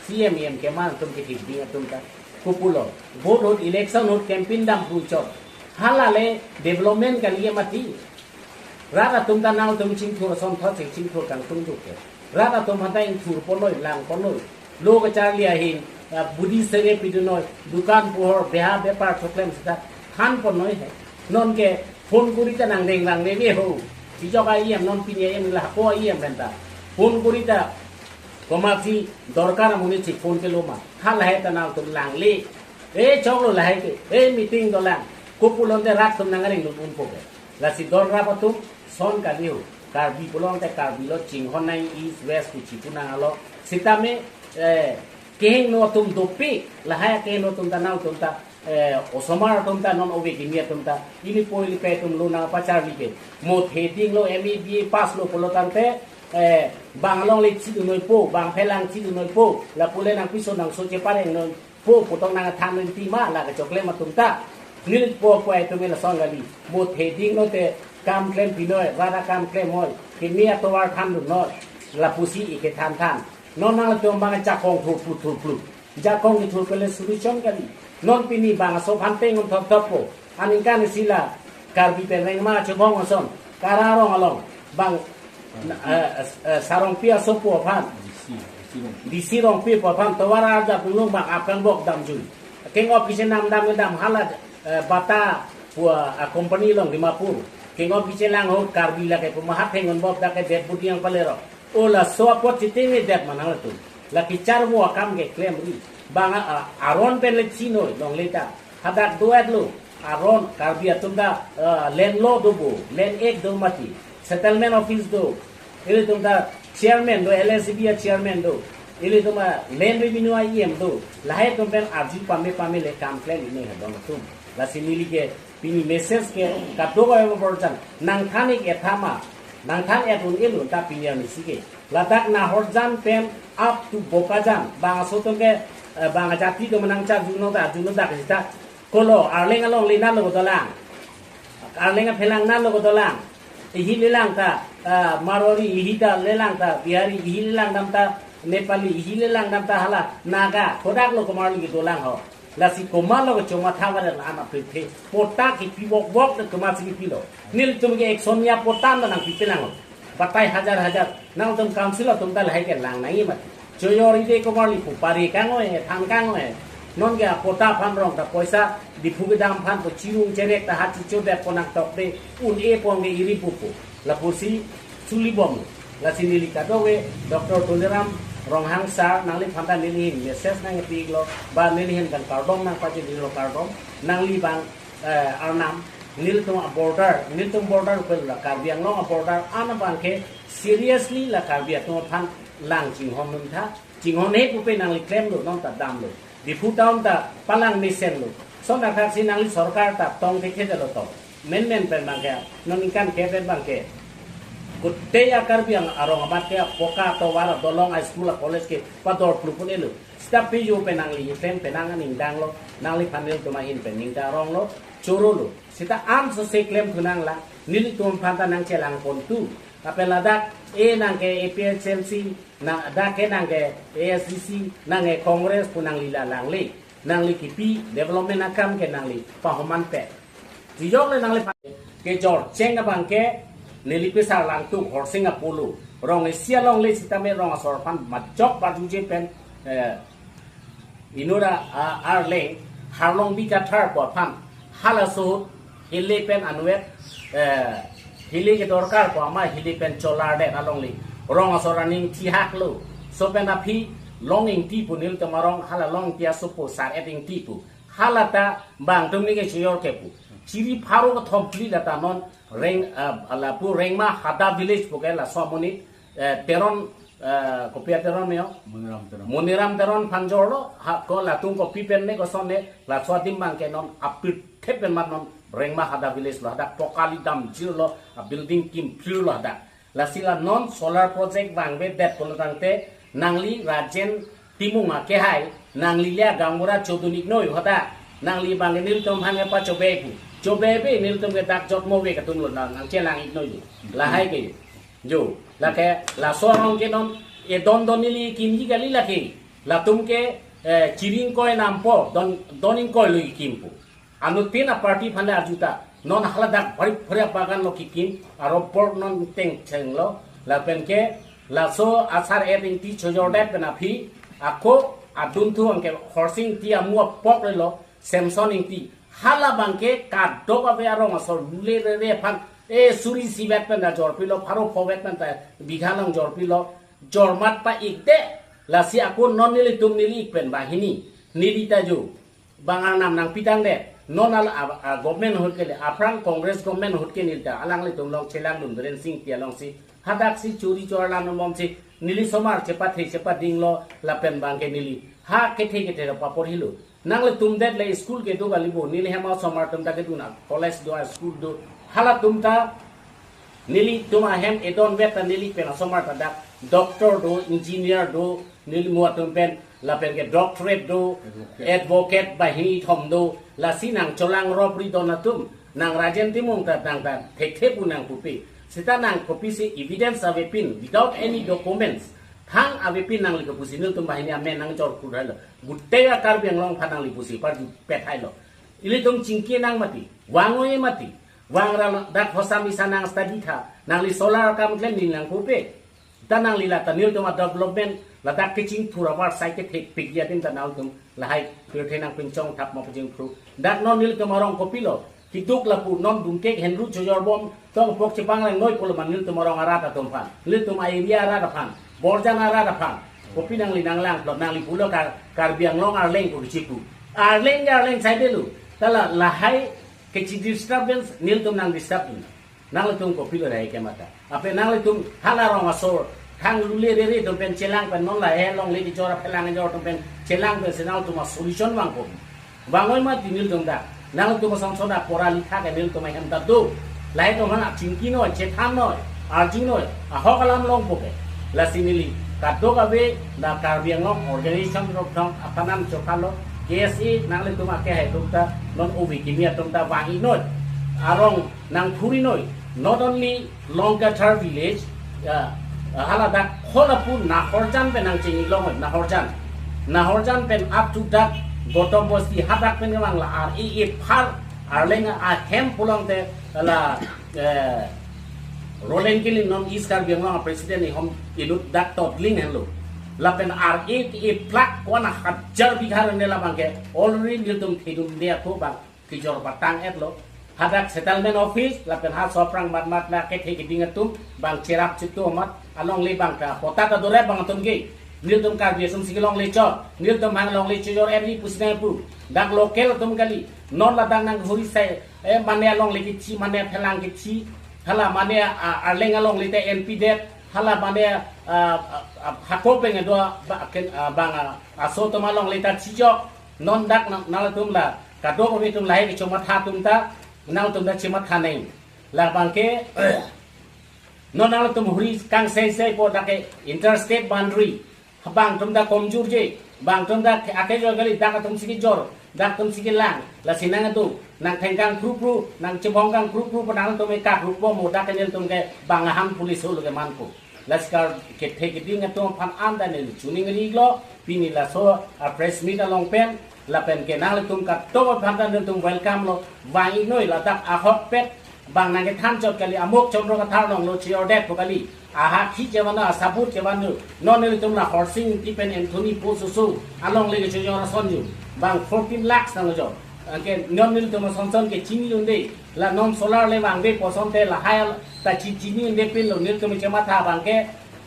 C M E M keman atum ke thik ding atum ta. Kopulo. Vote ahut, election ahut campaign dam pu chot. Hala le development kali mati. Rat atum ta nangtum chingthur asonthot si chingthur kangtung juk ke. Rat atum aphan ta ingthur ponnoi, lang ponnoi. Lo kacharli ahin, ah, budi sere pidunoi, dukan pohor, beha bepar choklem sita than ponnoi he. Non ke phone kuri ta nangdeng lang neve ho. Tijok a-E M non pini a-E M la ko a-E M pen ta. Phone kuri ta komatsi dorkar amonit si phone kelo ma. Halahai ta nangtum langle. E choklo lahai ke. E meeting dolang. Kopulo ante rat atum nang aring lut unpo ke. Lasi don rap atum son kali ho. Karbi pulo ante Karbi lo, chinghon nang East West kuchi pu nang alo. Sitame, eh, kehingno atum dopik, lahai kehingno atum ta nangtum ta, eh, osomar atum ta non ove kimi atum ta. Ili po ili pe atum lo nangpacharli ke. Mothe dinglo, M A B A pass lo pulo tangte, eh, bang alongle chidunoi po, bang phelang chidunoi po. Lapu le nangpiso nangso cheparengnoi po pu tong nangthan rinti ma la kechoklem atum ta. Nelipo pu atum lason kali. Mothe dinglo te kam klem pinoi, rara kam klem hoi. Kimi atovar thandun noi. Lapusi ike than than. Non nangtum bang jakong thurplu thurplu. Jakong kethur pele solution kali. Non pini bang aso aphan tengon thop thop po. Aningkan isi la Karbi pen rengma chobong ason. Kara rong along. Bang, eh, eh, Sarongpi asopo aphan. D C, D C rong. D C Rongpi apo aphan tovar arjap dunlong bang apkang bok damjui. Kengop kisi nam dam dam hala, eh, Bata pu, ah, company along Dimapur. Kengop kisi lang ho Karbi lake pemahat hengon bok dak ke det budi yang palero. O laso apot chiti ni det manang latum. Lake charvo akam ke klemri. Bang a, a, aron pen le chinoi longle ta. Hadak duet lo. Aron Karbi atum ta, eh, land law do bo, land act do mati. Settlement office do. Ilitum ta chairman do, L S B a chairman do. Ilitum a land revenue a E M do. Lahai atum pen arju pame pame le kam klem ini ha don atum. Lasi neli ke pini message ke kadokave aborjan nangthan ik ethama, nangthan et un-elo ta pini arni si ke. Ladak Nahorjan pen up to Bokajan, bang aso atum ke, eh, bang ajati do manang cha juno ta, juno dak sita. Kolo, Arleng alongle nalo dolang. Arleng aphelang nalo dolang. Ihi lelang ta, eh, Marwari, ihi ta lelang ta Bihari, ihi lelang dam ta Nepali, ihi lelang dam ta hala Naga. Kodak lo komarli kedolang ho. Lasi komarlo kechoma thava dan anak prithe. Patta kipi bok bok dan komatsi kipilo. Nelitum ke ek sonia patta nangpipelang ho. Batai hajar hajar. Nangtum council atum ta lahai ke lang nangji mati. Choyor ide komarli pu pari kangoi, than kangoi. Non ke patta aphan rong ta poisa Diphu kedam aphan po chirung cherek ta hat chicho det po nangtokde. Un-e pon ke iri pupo. Lapusi chuli bom. Lasi neli kadokave Doctor Tuliram Ronghang sir nangliphan ta neli hin message nangpi iklo, ba neli hin kan kardom nangpachini lo, kardom. Nangli bang, eh, arnam, nelitum a border, nelitum border pen la Karbi Anglong a border an abang ke seriously la Karbi atum aphan lang chinghon un tha, chinghon he pupe nangli klemlo, non ta damlo. Diphu town ta palang mesen lo. Son ta khaksi nangli sorkar ta tong thekhe lo to. Menmen pen bang ke, non ningkan ke pen bang ke. Kute ya Karbi Ang-, arong amat ke, poka tovar, dolong, a school, a college ke, pador plu pun elo. Sita piyu pen nangli, pen pen nang ningdang lo, nangliphan nelitum ahin pen ningdang rong lo, choro lo. Sita an so se klem thu nang la, nelitum aphan ta nangchelang pon tu. Lapen ladak, e nang ke A P H L C, na, dak ke nang ke A S D C, nang ke Congress pu nangli la langle. Nangli kipi development akam ke nangli pahoman pe. Tijok le nangli pa-, kejor cheng abang ke neli pesar langtuk Horsing Apollo. Rong isi alongle sitame rong asor aphan majok parjuje pen, eh, inura, ah, Arleng, Harlongbi Kathar pu aphan. Halaso ahut hile pen anvet, eh, hile ke dorkar pu ama hile pen cholar det alongle. Rong asor aning thihak lo. So pen aphi Long Ingti pu nelitum arong hala Long Ingti asopo Sar-et Ingti pu. Hala ta bang atum ni ke choyor ke pu. Chiri pharo kethom phli lata non Reng, ah, lapu Rengma Hada village pu ke laso amonit, eh, Teron, eh, kopi a Teron yo? Moniram Teron. Moniram Teron aphan jorlo, ha, ko latum kopi pen ne koson ne, laso adim abang ke non apirthe pen mat non Rengma Hada village lo, hadak pokali damjirlo, a building kimphirlo hadak. Lasi la non solar project vangvedet pulo tangte, nangli Rajen Timung akehai, nangli le gaonbura chodun-ik noi hota, nangli abang nelitum aphan pachobei pu. Chobei ave nelitum ke dak jotmo ave katum lo nang, nangchelang-ik noi. Lahai ke. Jo, lake, laso arong ke non, edon don neli kimji kali lake. Latum ke, eh, chiri ingkoi nampo, don, don ingkoi lo kimpo. Anuttin a party aphan le arjuta. Non haladak bari bari bagan lo kikim, aro por non tengcheng lo, lapen ke, laso asar et ingti chojordet pen aphi, ako adunthu abang ke Horsing Ingti amu apok le lo, Samson Ingti. Hala abang ke kadokave arong asor lule rere aphan, e suri sivet pen ta jorpilo, pharo phovet pen ta bigha along jorpilo, jormat pa-ikde, lasi ako non nelitum neli-ik pen banghini, neli ta jo. Bang arnam nangpi tangdet. Non al a, a government ahut ke le, aphrang Congress government ahut ke neli ta, alanglitum along chelangdun Biren Sing Ingti alongsi. Hadaksi chori chorla non bomsi, neli somar chepathe chepadinglo, lapen abang ke neli. Ha kethe kethe ra papor hilo. Nanglitum det le school kedo kali bo, neli hem asomar atum ta kedun a, college do a, school do. Halatum ta, nelitum ahem edon vet ta neli pen asomar ta dak doctor do, engineer do, neli mu atum pen, lapen ke doctorate do, advocate. Advocate banghini thom do, lasi nangchelang ropri don atum, nang Rajen Timung ta nang ta thekthe pu nang pupe. Seta nang kopisi evidence avepin, without any documents, thang avepin nangli kepusi nelitum banghini amen nangjor kudai lo. Gutega Karbi Anglong aphan nangli pusi parju pethai lo. Ilitum chingki nang mati, vang-oi mati, vang ra dak hosam isa nang study tha, nangli solar akam klem neli nang pupe. Ta nangli lata nelitum a development, ladak kechingthur apar sai kethek pik ya din ta nangtum lahai pirthe nangpinchong thap ma pajingphru. Dak non nelitum arong kopilo, kiduk lapu non dungkek henru chojor bom, tong pok chepanglang noi pulo ma nelitum arong arat atum aphan, nelitum a area arat aphan, Borjan arat aphan. Kopi nangli nanglang plot nangli pulo Kar-, Karbi Anglong Arleng ko kichipu. Arleng ya Arleng saide lo. Ta la lahai kechi disturbance nelitum nang disturb dun. Nanglitum kopilo rai ke mata. Ape nanglitum hala rong asor, thang lule rere atum pen chelang pen non la eh longle kejor aphelang kejor atum pen chelang pen si nangtum a solution vangpo. Vang-oi mati nelitum dak. Nangtum asong son dak pora likha ke nelitum ahem ta do. Lahai atum aphan chingki noi, chethan noi, arju noi, ahok alam longpo ke. Lasi neli kadokave dak Karbi Anglong organization rok thong apanam chokalo, K S A nanglitum akehai atum ta non ove kimi atum ta vang-ik noi. Arong nangthur-ik noi. Not only Longkathar village, ya, haladak holapu Nahorjan pen nangchingki long, Nahorjan. Nahorjan pen up to dak Gotom Bosti hadak pen kemang la ar e e phar Arleng ahem pulang te la, eh, Roland Killing non East Karbi Anglong a president ni hom inut dak totling henlo. Lapen ar e e plak kona hajar bigha ne labang ke already nelitum thedun dia ko bang kejor patang et lo. Hadak settlement office, lapen ha soprang mat mat na kethe keding atum, bang cherap chitu amat, alongle bang ta, pota ta dore bang atum ke. Nelitum Karbi asumsi kelongle chot, nelitum hang longle chojor eri pusi nangpu. Dak local atum kali, non ladak nanghuri sai, eh, mane alongle kichi, mane aphelang kichi, hala mane a, Arleng alongle te N P det, hala mane, ah, ah, ah, hako peng do, ba, ken, ah, bang, ah, aso atum alongle ta chijok, non dak nang, nangtum la, kadokave atum lahai kechomatha atum ta, nangtum ta chematha neng. Labang ke, non nangtum huri kangseisei po dak ke interstate boundary. Bang atum ta komjur je, bang atum ta ake jor kali dak atumsi kejor, dak atumsi kelang, lasi nang atum, nang thengkang kru kru, nang chebong kang kru kru, pa nangtum ekak rupo mo dak ke nelitum ke bang aham police holo ke manpo. Lasi kar kethe keding atum aphan an ta neli choningri lo, pini laso a press meet along pen, lapen ke nanglitum kadokave aphan ta nelitum welcome lo, vang-ik noi ladak ahokpet, bang nangkethan chot kali, amuk Chandra Kathar along lo chojordet po kali, aha khi chevan asabut chevan lo, non nelitum la Horsing Ingti pen Anthony po susu, alongle kechojor ason jo, bang fourteen lakhs nangjo, anke non nelitum ason son ke chini unde, la non solar le vangve pu ason te lahai ta chi chini unde pinlo, nelitum chematha abang ke,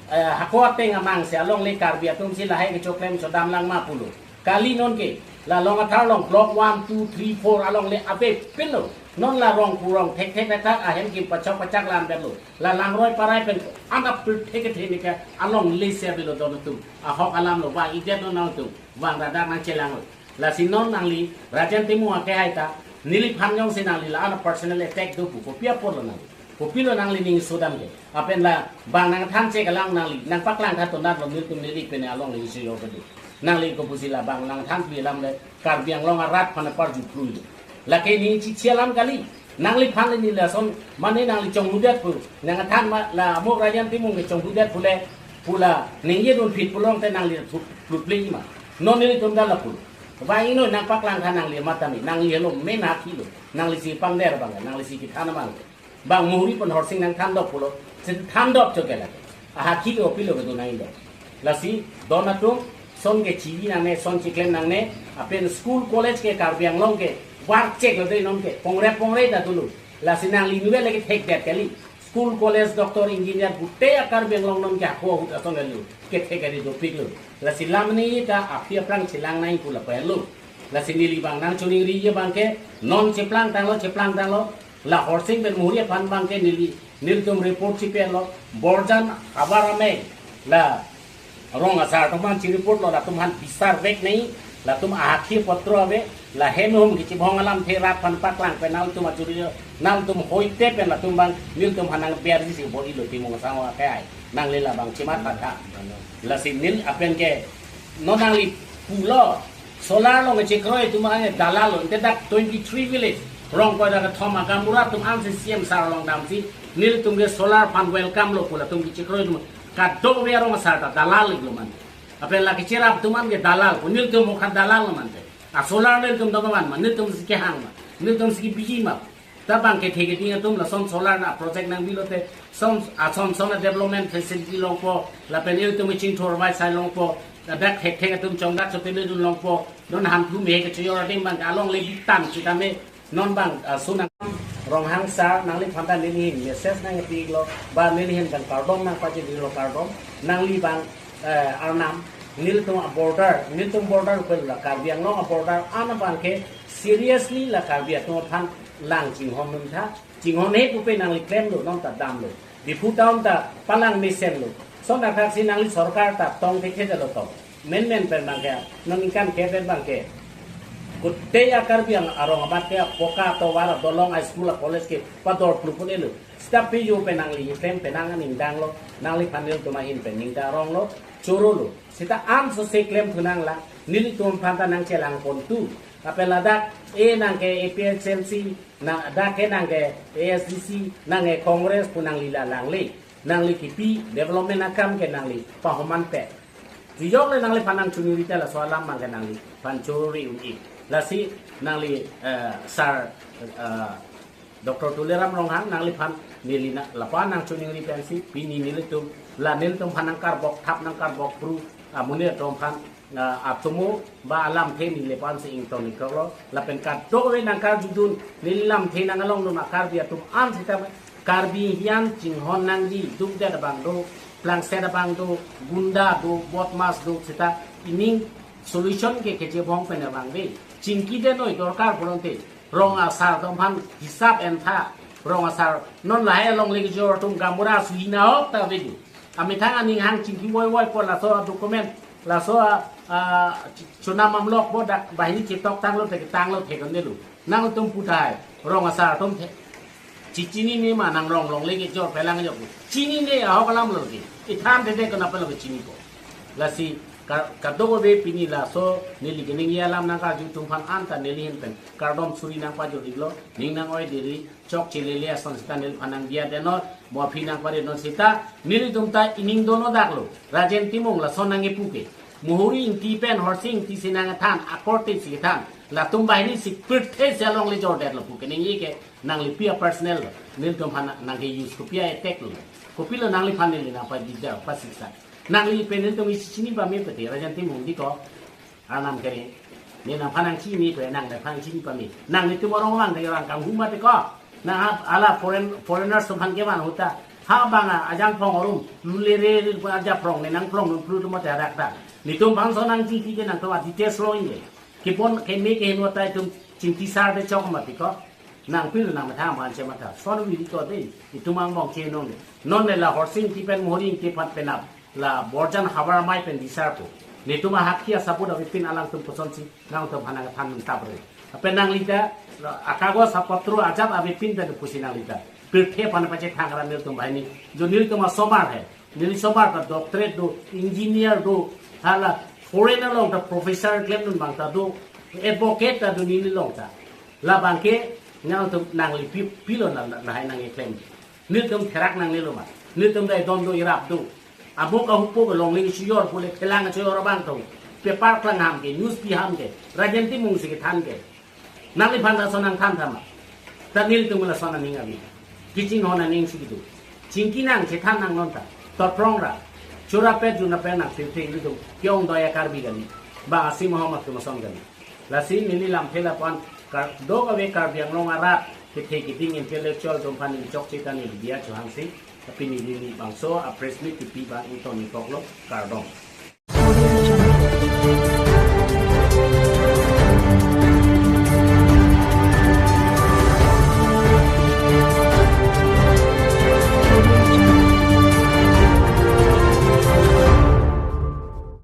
eh, hako ateng amang si alongle Karbi atumsi lahai kechoklem chodam lang ma pulo. Kali non ke, la Longkathar along block one, two, three, four alongle ave pinlo. Non la rong kurong thek thek thek thek ahem kim pachok pachak lam berlo. La langroi parai pen anap pil thek thek ni ke along lese avelo don atum. Ahok alam lo vang idet non nangtum. Vang dadak nangchelang lo. Lasi non nangli Rajen Timung akehai ta neliphan jongsi nangli la anap personal attack do pu kopi apor lo nangli. Kopilo nangli ning sodam ke. Apen la bang nangthan che kalang nangli. Nangpaklang tha tonat lo nelitum neli pen along le isi yo kedo. Nangli kopusi la bang nangthan pi alam le Karbi Anglong arat aphan aparju plui lo. Lake ning chichi alam kali. Nangliphan le ni lason mane nangli chonghudet pu. Nangthan ma la amuk Rajen Timung ke chonghudet pu le pu la ningje dun phit pulote nangli thu plu plei ma. Non nelitum dala pu. Vang ino nangpaklang tha nangli matami. Nangli helo main hakhi lo. Nangli si pangder bang. Nangli si kithan bang. Bang Muhuri pen Horsing nangthandok pulo. Si thandok cho ke la. Ahakhi lo pilo ke do nang indo. Lasi don atum son ke chivi nangne, son chiklem nangne, apen school college ke Karbi Anglong ke war chek lo dei non ke, pongre pongre ta dulu. Lasi nangli nuwe lagi thek det kali. School college doctor engineer gute a Karbi Anglong non ke ako ahut ason lalu. Ke thek kali dopik lo. Lasi lam ni ta aphi aphrang chelang nang pu la pelo. Lasi neli bang nangchoningri ye bang ke non cheplang tanglo, cheplang tanglo. La Horsing pen Muhuri aphan bang ke neli nelitum report chipen lo. Borjan abar ame la rong asar atum aphan chi report lo, latum aphan bisar vek nai, latum ahakhi potro ave, la hem hum kichibhong alamthe rat aphan paklang pen nangtum ajuri nangtum hoite pen latum bang nelitum aphan nang biar si bodi lo Timung asang wa kai. Nangli la bang chimat patha. Lasi neli apen ke non nangli pulo solar along chekroi atum ang dalal lo. Ante dak twenty three village rong koi dak thom a gaonbura atum ansi C M sar along damsi nelitum ke solar aphan welcome lo pu latum ke chekroi atum kadokave arong asar ta dalal lo man. Apen la kecherap atum an ke dalal pu nelitum mokha dalal lo man te. A solar nelitum dong man ma nelitum si kehang ma nelitum si biji ma. Ta bang kethe keding atum lason solar na project nangbi lote son ason son a development facility longpo lapen ilitum chingthur vai sai longpo ladak thek thek atum chongdak chotele dun longpo non hanthu me ke chojor ading bang along le bitan sitame non bang ah, sunang Ronghang sar nangliphan ta neli hin message nangpi lo ba neli hin bang kardom nangpajir lo kardom nangli bang eh, arnam nelitum a border nelitum border pen la Karbi Anglong a border an bang ke seriously la Karbi atum aphan lang chinghon dun tha. Chinghon he pupe nangli klem lo non ta dam lo. Diphu town ta palang mesen lo. Son akhak si nangli sorkar ta tong thek thek lo tong. Men men pen bang ke non ikan ke pen bang ke. Kute a Karbi Ang arong amat ke poka tovar dolong a school a college ke pador plu pun elo. Sita pe yo pen nangli klem pen nang aning dang lo. Nangliphan nelitum ahin pen ning ta rong lo. Choro lo. Sita am so se klem thu nang la. Nelitum aphan ta nangchelang pon tu. Ape ladak e nang ke A P H L C nang dak ke nang ke A S D C nang ke Congress pu nangli la langle nangli kipi development akam ke nangli pahoman pe. Jujok le nangliphan nangchoningri ta laso alam bang ke nangliphan chorori un-e. Lasi nangli eh, sar eh, Doctor Tuliram Ronghang nangliphan neli na lapa nangchoningri pensi pini nelitum la nelitum aphan nangkarbok thap nangkarbok bru amonit atum aphan ah, atomo ba alamthe neli aphan si ington ingkrok lo lapen kadokave nangkarjudun neli lamthe nang along dun a Karbi atum an sita Karbi hian chinghon nangji dukdet abang do plangset abang do gunda do bodmas do sita ining solution ke kechebong pen abang de chingki de noi dorkar pulote rong asar atum aphan hisap en tha rong asar non lahai along le kejor atum gaonbura suhina hok ta vedu. Amethang aning hang chingki voi voi po laso a document laso a, a, chonam amlok bo dak bahini chetok tanglo thek tanglo thek ande lo. Nangtum pu tahai rong asar atum the. Chichinine ma nang rong longle kejor pelang jok. Chinine ahok alam lo ke. Ithan thede kena pelo ke chinipo. Lasi ka- kadokave pini laso neli keningje alam nangkarju atum aphan anta neli hin pen kardom suri nangpajor-iklo. Ning nang-oi diri chok chelele ason sita neliphan nangbiar de non, mo aphi nangpare non sita, nelitum ta ining dono dak lo, Rajen Timung lason nangkepu ke. Muhuri Ingti pen Horsing Ingti si nangthan, akorte si than, latum bahini si pirthe si along le jordet lo pu keningje ke, nangli pi a personal lo, nelitum aphan nangke use kopi a attack lo, kopilo nangliphan neli nangpajija, pasiksa. Nangli pen nelitum isi chini pame pete, Rajen Timung di ko. Arnam kere. Ne nangphan nangchini pe nang nangphan chini pame. Nanglitum arong vang de vang kanghu mate ko. Nang ha- ala foreign foreigners atum aphan kevan ahut ta. Ha bang a ajang phong arum. Lule re re pa aja phong ne nang phong nun plu tum mate hadak ta. Netum bangso nangchingki ke nangtum a details lo inge. Kipon keme ke hinwa ta itum chingki sar de chok mate ko. Nangpilo nangmethang aphan chematha. Son wi to dei. Itum angbong chenong. Non ne la Horsing Ingti pen Mohori Ingti aphan penap. La Borjan Habar Amei pen disar po. Netum ahakhi asabut avepin alangtum pusonsi nangtum aphan nangthan nangtap re. Lapen nanglita, la akagos apotro ajat avepin pen pusi nanglita. Pirthe aphan pachethang ra nelitum banghini. Jo nelitum asomar he. Neli somar ta doctorate do, engineer do, hala foreign along ta professor klemdun abang ta do, advocate ta do neli along ta. Labangke nangtum nangli pi, pilo na, na, lahai nangkeklem. Nelitum therak nangnelo ma. Nelitum dai don do irap do. Amo kahupo ke longle isi yor pule thelang isi yor abang to. Paper klang ham ke, news pi ham ke, Rajen Timung si kethan ke. Nangliphan ta lason nangthan tha ma. Ta nelitum lason aning avi. Kachinghon aning si kedo. Chingki nang chethan nang non ta. Toprong ra. Chorapet junapet nang pirthe ilitum. Ke-ong doya Karbi kali. Bang asim ahom atum ason kali. Lasi neli lamthe lapu-an kar, dok ave Karbi Anglong arat kethe keding intellectual atum aphan neli chokche ta neli diya chohangsi. Tapi neli labangso a press meet kepi abang ington ingkoklo, kardom.